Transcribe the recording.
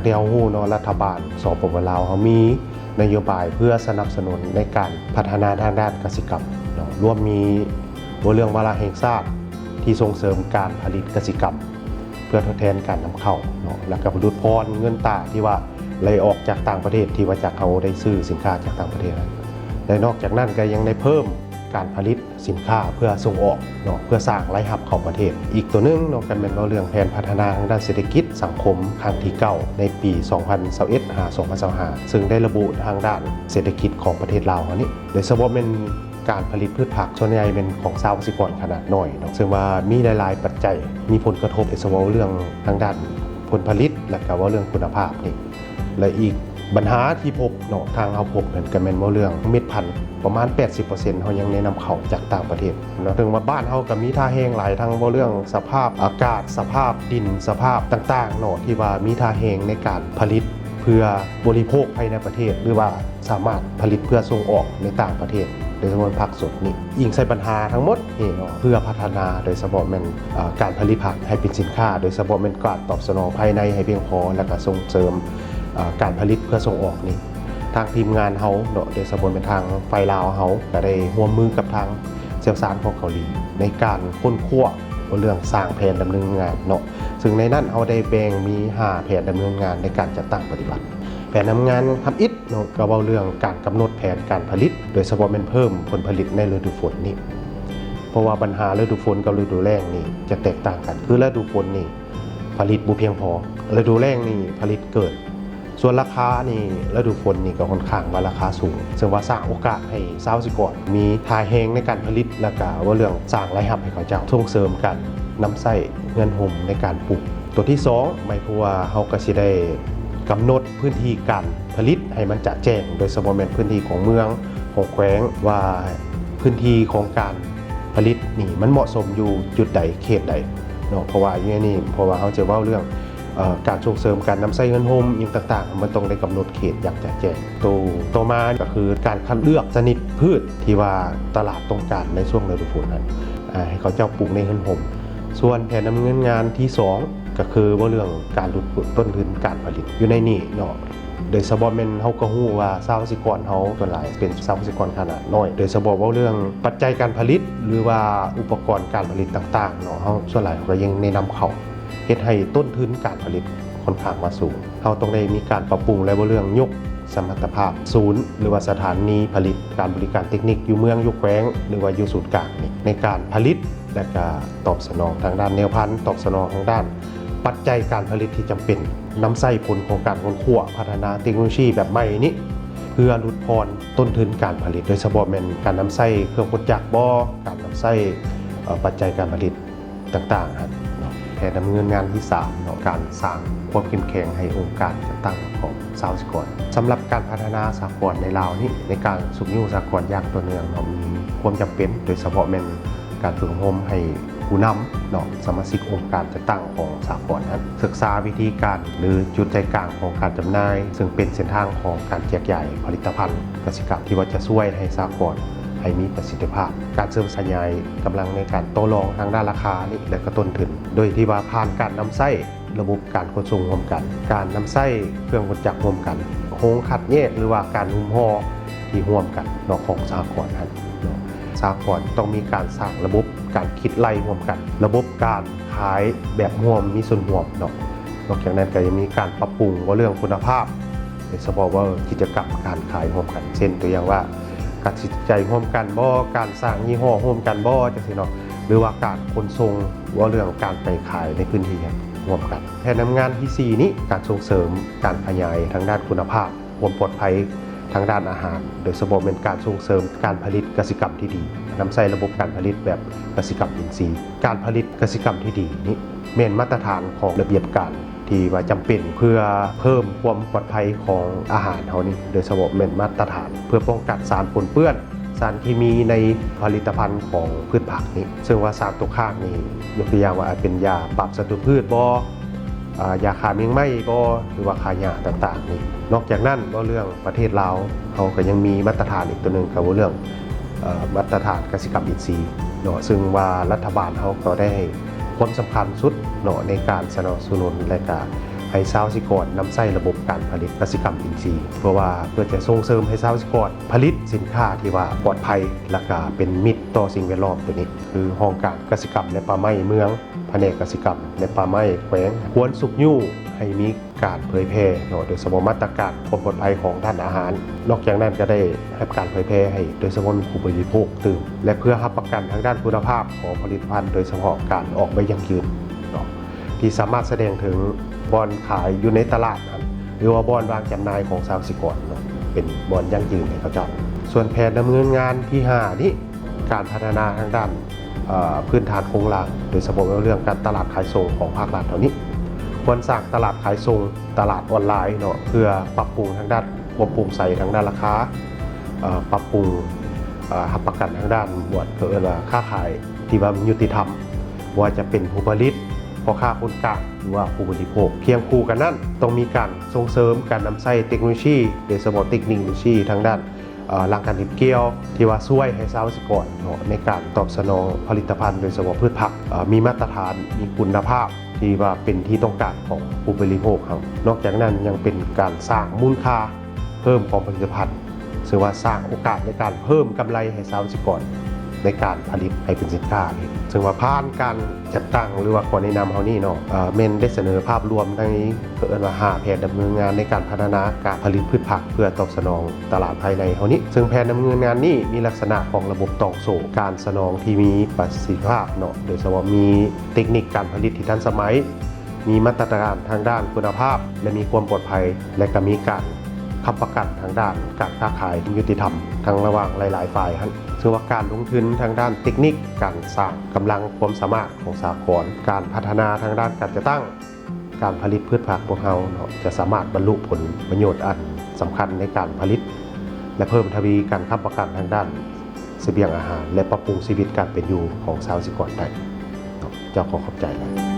ທີ່ເຮົາຮູ້ເນາະ ລັດຖະບານ ສປປ ລາວ ເຮົາມີນະໂຍບາຍເພື່ອສະໜັບສະໜູນໃນການພັດທະນາທາງດ້ານກະສິກຳເນາະ, ລວມມີເວົ້າເລື່ອງວາລະແຫ່ງຊາດທີ່ສົ່ງເສີມການຜະລິດກະສິກຳ ເພື່ອທົດແທນການນຳເຂົ້າເນາະ, ແລ້ວກໍຫຼຸດຜ່ອນເງິນຕາທີ່ວ່າໄຫຼອອກຈາກຕ່າງປະເທດ ທີ່ວ່າຈາກເຮົາໄດ້ຊື້ສິນຄ້າຈາກຕ່າງປະເທດນັ້ນ. ແລະ ນອກຈາກນັ້ນກໍຍັງໄດ້ເພີ່ມການຜະລິດສິນຄ້າເພື່ອສົ່ງອອກເນາະ, ເພື່ອສ້າງລາຍຮັບເຂົ້າປະເທດ. ອີກຕົວໜຶ່ງເນາະ ກໍແມ່ນເວົ້າເລື່ອງແຜນພັດທະນາທາງດ້ານເສດຖະກິດສັງຄົມຄັ້ງທີເກົ້າ ໃນປີສອງພັນຊາວເອັດ ຫາ ສອງພັນຊາວຫ້າ ເຊິ່ງໄດ້ລະບຸທາງດ້ານເສດຖະກິດຂອງປະເທດລາວເຮົານີ້ ໂດຍສະເພາະແມ່ນ ການຜະລິດພືດຜັກສ່ວນໃຫຍ່ແມ່ນຂອງຊາວກະສິກອນຂະໜາດນ້ອຍເນາະ, ເຊິ່ງວ່າມີຫຼາຍໆປັດໄຈມີຜົນກະທົບ, ໂດຍສະເພາະເລື່ອງທາງດ້ານຜົນຜະລິດ ແລະ ກະເວົ້າເລື່ອງຄຸນນະພາບນີ້. ແລະ ອີກບັນຫາທີ່ພົບເນາະ, ທາງເຮົາພົບນັ້ນກະແມ່ນເວົ້າເລື່ອງເມັດພັນ ປະມານແປດສິບເປີເຊັນ ເຮົາຍັງໄດ້ນຳເຂົ້າຈາກຕ່າງປະເທດເນາະ. ເຖິງວ່າບ້ານເຮົາກະມີທ່າແຮງຫຼາຍ, ທັງເວົ້າເລື່ອງສະພາບອາກາດ, ສະພາບດິນ, ສະພາບຕ່າງໆເນາະ ທີ່ວ່າມີທ່າແຮງໃນການຜະລິດເພື່ອບໍລິໂພກພາຍໃນປະເທດ ຫຼືວ່າ ສາມາດຜະລິດເພື່ອສົ່ງອອກໃນຕ່າງປະເທດ, ໂດຍສະເພາະຜັກສົດນີ້. ອີງໃສ່ບັນຫາທັງໝົດນີ້ເນາະ, ເພື່ອພັດທະນາ ໂດຍສະເພາະແມ່ນ ເອີ ການຜະລິດຜັກໃຫ້ເປັນສິນຄ້າ, ໂດຍສະເພາະແມ່ນການຕອບສະໜອງພາຍໃນໃຫ້ພຽງພໍ ແລ້ວກະສົ່ງເສີມ ເອີ ການຜະລິດເພື່ອສົ່ງອອກນີ້. ທາງທີມງານເຮົາເນາະ, ໂດຍສະເພາະແມ່ນທາງຝ່າຍລາວເຮົາ ກະໄດ້ຮ່ວມມືກັບທາງຊ່ຽວຊານຂອງເກົາຫຼີ ໃນການຄົ້ນຄວ້າເລື່ອງສ້າງແຜນດຳເນີນງານເນາະ, ເຊິ່ງໃນນັ້ນເຮົາໄດ້ແບ່ງມີຫ້າແຜນດຳເນີນງານໃນການຈັດຕັ້ງປະຕິບັດ. ແຜນດຳເນີນງານທຳອິດ ເນາະ ກໍເວົ້າເລື່ອງການກຳນົດແຜນການຜະລິດ, ໂດຍສະເພາະແມ່ນເພີ່ມຜົນຜະລິດໃນລະດູຝົນນີ້, ເພາະວ່າບັນຫາລະດູຝົນກັບລະດູແລ້ງນີ້ຈະແຕກຕ່າງກັນ. ຄືລະດູຝົນນີ້ຜະລິດບໍ່ພຽງພໍ, ລະດູແລ້ງນີ້ຜະລິດເກີນ. ສ່ວນລາຄານີ້ ລະດູຝົນນີ້ກໍຂ້ອນຂ້າງວ່າລາຄາສູງ, ເຊິ່ງວ່າສ້າງໂອກາດໃຫ້ຊາວກະສິກອນມີທ່າແຮງໃນການຜະລິດ, ແລ້ວກະເວົ້າເລື່ອງສ້າງລາຍຮັບໃຫ້ເຂົາເຈົ້າ, ສົ່ງເສີມການນຳໃຊ້ເຮືອນຮົ່ມໃນການປູກ. ຕົວທີສອງ ໝາຍຄວາມວ່າເຮົາກໍຊິໄດ້ກຳນົດພື້ນທີ່ການຜະລິດໃຫ້ມັນຈະແຈ້ງ, ໂດຍສະເພາະແມ່ນພື້ນທີ່ຂອງເມືອງ, ຂອງແຂວງ, ວ່າພື້ນທີ່ຂອງການຜະລິດນີ້ມັນເໝາະສົມຢູ່ຈຸດໃດ, ເຂດໃດເນາະ. ເພາະວ່າຢູ່ໃນນີ້ ເພາະວ່າເຮົາຈະເວົ້າເລື່ອງ ເອີ ການສົ່ງເສີມການນຳໃຊ້ເຮືອນຮົ່ມຫຍັງຕ່າງໆ, ມັນຕ້ອງໄດ້ກຳນົດເຂດຢ່າງຈະແຈ້ງ. ໂຕຕໍ່ມາກໍຄືການຄັດເລືອກຊະນິດພືດທີ່ວ່າຕະຫຼາດຕ້ອງການໃນຊ່ວງລະດູຝົນນັ້ນ, ອາ ໃຫ້ເຂົາເຈົ້າປູກໃນເຮືອນຮົ່ມ. ສ່ວນແຜນດຳເນີນງານທີສອງ ກໍຄືເວົ້າເລື່ອງການຫຼຸດຕົ້ນທຶນການຜະລິດ. ຢູ່ໃນນີ້ເນາະ, ໂດຍສະເພາະແມ່ນເຮົາກໍຮູ້ວ່າຊາວກະສິກອນເຮົາສ່ວນຫຼາຍເປັນຊາວກະສິກອນຂະໜາດນ້ອຍ, ໂດຍສະເພາະເວົ້າເລື່ອງປັດໄຈການຜະລິດ ຫຼືວ່າອຸປະກອນການຜະລິດຕ່າງໆເນາະ, ເຮົາສ່ວນຫຼາຍເຮົາກໍຍັງໄດ້ນຳເຂົ້າ ເຮັດໃຫ້ຕົ້ນທຶນການຜະລິດຂ້ອນຂ້າງວ່າສູງ. ເຮົາຕ້ອງໄດ້ມີການປັບປຸງ ແລະ ເວົ້າເລື່ອງຍົກສະມັດຕະພາບສູນ ຫຼືວ່າສະຖານີຜະລິດການບໍລິການເຕັກນິກຢູ່ເມືອງ, ຢູ່ແຂວງ ຫຼືວ່າຢູ່ສູນກາງນີ້ ໃນການຜະລິດ ແລະ ກະຕອບສະໜອງທາງດ້ານແນວພັນ, ຕອບສະໜອງທາງດ້ານປັດໄຈການຜະລິດທີ່ຈຳເປັນ, ນຳໃຊ້ຜົນຂອງການຄົ້ນຄວ້າພັດທະນາເຕັກໂນໂລຊີແບບໃໝ່ນີ້ ເພື່ອຫຼຸດຜ່ອນຕົ້ນທຶນການຜະລິດ, ໂດຍສະເພາະແມ່ນການນຳໃຊ້ເຄື່ອງກົນຈັກບໍ, ການນຳໃຊ້ ເອີ ປັດໄຈການຜະລິດ ຕ່າງໆຫັ້ນເນາະ. ແຜນດຳເນີນງານທີສາມເນາະ, ການສ້າງຄວາມເຂັ້ມແຂງໃຫ້ອົງການຈັດຕັ້ງຂອງຊາວກະສິກອນ. ສຳລັບການພັດທະນາສາກອນໃນລາວນີ້, ໃນການຊຸກຍູ້ສາກອນຢ່າງຕໍ່ເນື່ອງເນາະ, ມີຄວາມຈຳເປັນ, ໂດຍສະເພາະແມ່ນການຝຶກອົບຮົມໃຫ້ຜູ້ນຳເນາະ, ສະມາຊິກອົງການຈັດຕັ້ງຂອງສາກອນນັ້ນ ສຶກສາວິທີການ ຫຼື ຈຸດໃຈກາງຂອງການຈຳໜ່າຍ, ເຊິ່ງເປັນເສັ້ນທາງຂອງການແຈກຢາຍຜະລິດຕະພັນກະສິກຳ ທີ່ວ່າຈະຊ່ວຍໃຫ້ສາກອນໃຫ້ມີປະສິດທິພາບ. ການເສີມຂະຫຍາຍກຳລັງໃນການຕໍ່ລອງທາງດ້ານລາຄານີ້ ແລະ ກະຕົ້ນທຶນ, ໂດຍທີ່ວ່າຜ່ານການນຳໃຊ້ລະບົບການຂົນສົ່ງຮ່ວມກັນ, ການນຳໃຊ້ເຄື່ອງກົນຈັກຮ່ວມກັນ, ໂຮງຄັດແຍກ ຫຼືວ່າການຫຸ້ມຫໍ່ທີ່ຮ່ວມກັນເນາະ ຂອງສະຫະກອນຫັ້ນເນາະ. ສະຫະກອນຕ້ອງມີການສ້າງລະບົບການຄິດໄລ່ຮ່ວມກັນ, ລະບົບການຂາຍແບບຮ່ວມມີສ່ວນຮ່ວມເນາະ. ນອກຈາກນັ້ນກໍຍັງມີການປັບປຸງເວົ້າເລື່ອງຄຸນນະພາບ, ໂດຍສະເພາະວ່າກິດຈະກຳການຂາຍຮ່ວມກັນ, ເຊັ່ນ ຕົວຢ່າງວ່າ ການຕັດສິນໃຈຮ່ວມກັນບໍ, ການສ້າງຍີ່ຫໍ້ຮ່ວມກັນບໍ ຈັ່ງຊີ້ເນາະ, ຫຼືວ່າການຂົນສົ່ງ, ເວົ້າເລື່ອງການໄປຂາຍໃນພື້ນທີ່ຫັ້ນຮ່ວມກັນ. ແຜນນຳງານທີສີ່ນີ້ ການສົ່ງເສີມການຂະຫຍາຍທາງດ້ານຄຸນນະພາບ, ຄວາມປອດໄພທາງດ້ານອາຫານ, ໂດຍສະເພາະແມ່ນການສົ່ງເສີມການຜະລິດກະສິກຳທີ່ດີ, ນຳໃຊ້ລະບົບການຜະລິດແບບກະສິກຳອິນຊີ. ການຜະລິດກະສິກຳທີ່ດີນີ້ ແມ່ນມາດຕະຖານຂອງລະບຽບການທີ່ວ່າຈຳເປັນ ເພື່ອເພີ່ມຄວາມປອດໄພຂອງອາຫານເຮົານີ້, ໂດຍສະເພາະແມ່ນມາດຕະຖານເພື່ອປ້ອງກັນສານປົນເປື້ອນ, ສານເຄມີໃນຜະລິດຕະພັນຂອງພືດຜັກນີ້, ເຊິ່ງວ່າສານຕົກຄ້າງນີ້ ຍົກຕົວຢ່າງວ່າອາດເປັນຢາປາບສັດຕູພືດບໍ, ອາ ຢາຂ້າແມງໄມ້ບໍ ຫຼືວ່າຂ້າຫຍ້າຕ່າງໆນີ້. ນອກຈາກນັ້ນ ເວົ້າເລື່ອງປະເທດລາວ ເຮົາກໍຍັງມີມາດຕະຖານອີກຕົວໜຶ່ງ ກໍເວົ້າເລື່ອງ ເອີ ມາດຕະຖານກະສິກຳອິນຊີເນາະ, ເຊິ່ງວ່າລັດຖະບານເຮົາກໍໄດ້ໃຫ້ຄວາມສຳຄັນສຸດເນາະ ໃນການສະໜັບສະໜູນ ແລະ ກະ ໃຫ້ຊາວກະສິກອນນຳໃຊ້ລະບົບການຜະລິດກະສິກຳອິນຊີ ເພື່ອວ່າ ເພື່ອຈະສົ່ງເສີມໃຫ້ຊາວກະສິກອນຜະລິດສິນຄ້າທີ່ວ່າປອດໄພ ແລະກະເປັນມິດຕໍ່ສິ່ງແວດລ້ອມ. ໂຕນີ້ຄືຫ້ອງການກະສິກຳ ແລະປ່າໄມ້ເມືອງ, ພະແນກກະສິກຳ ແລະປ່າໄມ້ແຂວງ ຄວນຊຸກຍູ້ໃຫ້ມີ ການເຜີຍແຜ່ເນາະ ໂດຍສະເພາະມາດຕະການຄວາມປອດໄພຂອງດ້ານອາຫານ. ນອກຈາກນັ້ນກະໄດ້ຮັບການເຜີຍແຜ່ໃຫ້ໂດຍສະເພາະຜູ້ບໍລິໂພກຕື່ມ ແລະເພື່ອຮັບປະກັນທາງດ້ານຄຸນນະພາບຂອງຜະລິດຕະພັນ ໂດຍສະເພາະການອອກໃບຢັ້ງຢືນເນາະ ທີ່ສາມາດສະແດງເຖິງບ່ອນຂາຍຢູ່ໃນຕະຫຼາດຫັ້ນ ຫຼືວ່າບ່ອນວາງຈຳໜ່າຍຂອງຊາວກະສິກອນເນາະ ເປັນບ່ອນຢັ້ງຢືນໃຫ້ເຂົາເຈົ້າ. ສ່ວນແຜນດຳເນີນງານທີຫ້ານີ້ ການພັດທະນາທາງດ້ານ ເອີ ພື້ນຖານໂຄງລ່າງ ໂດຍສະເພາະເລື່ອງການຕະຫຼາດຂາຍສົ່ງຂອງພາກລັດເຮົານີ້ ຄວນສ້າງຕະຫຼາດຂາຍສົ່ງ ຕະຫຼາດອອນລາຍເນາະ ເພື່ອປັບປຸງທາງດ້ານຄວາມໂປ່ງໃສທາງດ້ານລາຄາ ເອີ ປັບປຸງ ເອີ ຮັບປະກັນທາງດ້ານບວດ ເຂົາເອີ້ນວ່າຄ້າຂາຍທີ່ວ່າມັນຍຸຕິທຳ ບໍ່ວ່າຈະເປັນຜູ້ຜະລິດ, ພໍ່ຄ້າຄົນກາງ ຫຼືວ່າຜູ້ບໍລິໂພກ. ຄຽງຄູ່ກັນນັ້ນ ຕ້ອງມີການສົ່ງເສີມການນຳໃຊ້ເຕັກໂນໂລຊີ ໂດຍສະເພາະເຕັກນິກໂນໂລຊີທາງດ້ານ ເອີ ຫຼັງການເກັບກ່ຽວ ທີ່ວ່າຊ່ວຍໃຫ້ຊາວກະສິກອນເນາະ ໃນການຕອບສະໜອງຜະລິດຕະພັນ ໂດຍສະເພາະພືດຜັກ ເອີ ມີມາດຕະຖານ ມີຄຸນນະພາບ ທີ່ວ່າເປັນທີ່ຕ້ອງການຂອງຜູ້ບໍລິໂພກເຮົາ. ນອກຈາກນັ້ນຍັງເປັນການສ້າງມູນຄ່າເພີ່ມຂອງຜະລິດຕະພັນ ເຊິ່ງວ່າສ້າງໂອກາດໃນການເພີ່ມກຳໄລໃຫ້ຊາວກະສິກອນ ໃນການຜະລິດໃຫ້ເປັນສິນຄ້າເອງ. ເຊິ່ງວ່າຜ່ານການຈັດຕັ້ງ ຫຼືວ່າຂໍ້ແນະນຳເຮົານີ້ເນາະ ເອີ ແມ່ນໄດ້ສະເໜີພາບລວມໃນ ເຂົາເອີ້ນວ່າຫ້າແຜນດຳເນີນງານໃນການພັດທະນາການຜະລິດພືດຜັກ ເພື່ອຕອບສະໜອງຕະຫຼາດພາຍໃນເຮົານີ້. ເຊິ່ງແຜນດຳເນີນງານນີ້ມີລັກສະນະຂອງລະບົບຕອບໂຕ້ການສະໜອງທີ່ມີປະສິດທິພາບເນາະ ໂດຍສະເພາະມີເຕັກນິກການຜະລິດທີ່ທັນສະໄໝ, ມີມາດຕະການທາງດ້ານຄຸນນະພາບ ແລະ ມີຄວາມປອດໄພ ແລະ ກະມີການຄ້ຳປະກັນທາງດ້ານການຄ້າຂາຍທີ່ຍຸຕິທຳທັງລະຫວ່າງຫຼາຍໆຝ່າຍຫັ້ນ. ເຊິ່ງວ່າການລົງທຶນທາງດ້ານເຕັກນິກ, ການສ້າງກຳລັງຄວາມສາມາດຂອງສາກອນ, ການພັດທະນາທາງດ້ານການຈັດຕັ້ງ ການຜະລິດພືດຜັກພວກເຮົາເນາະ ຈະສາມາດບັນລຸຜົນປະໂຫຍດອັນສຳຄັນໃນການຜະລິດ ແລະ ເພີ່ມທະວີການຄ້ຳປະກັນທາງດ້ານສະບຽງອາຫານ ແລະ ປັບປຸງຊີວິດການເປັນຢູ່ຂອງຊາວກະສິກອນໄດ້ເນາະ. ເຈົ້າ ຂໍຂອບໃຈຫຼາຍ.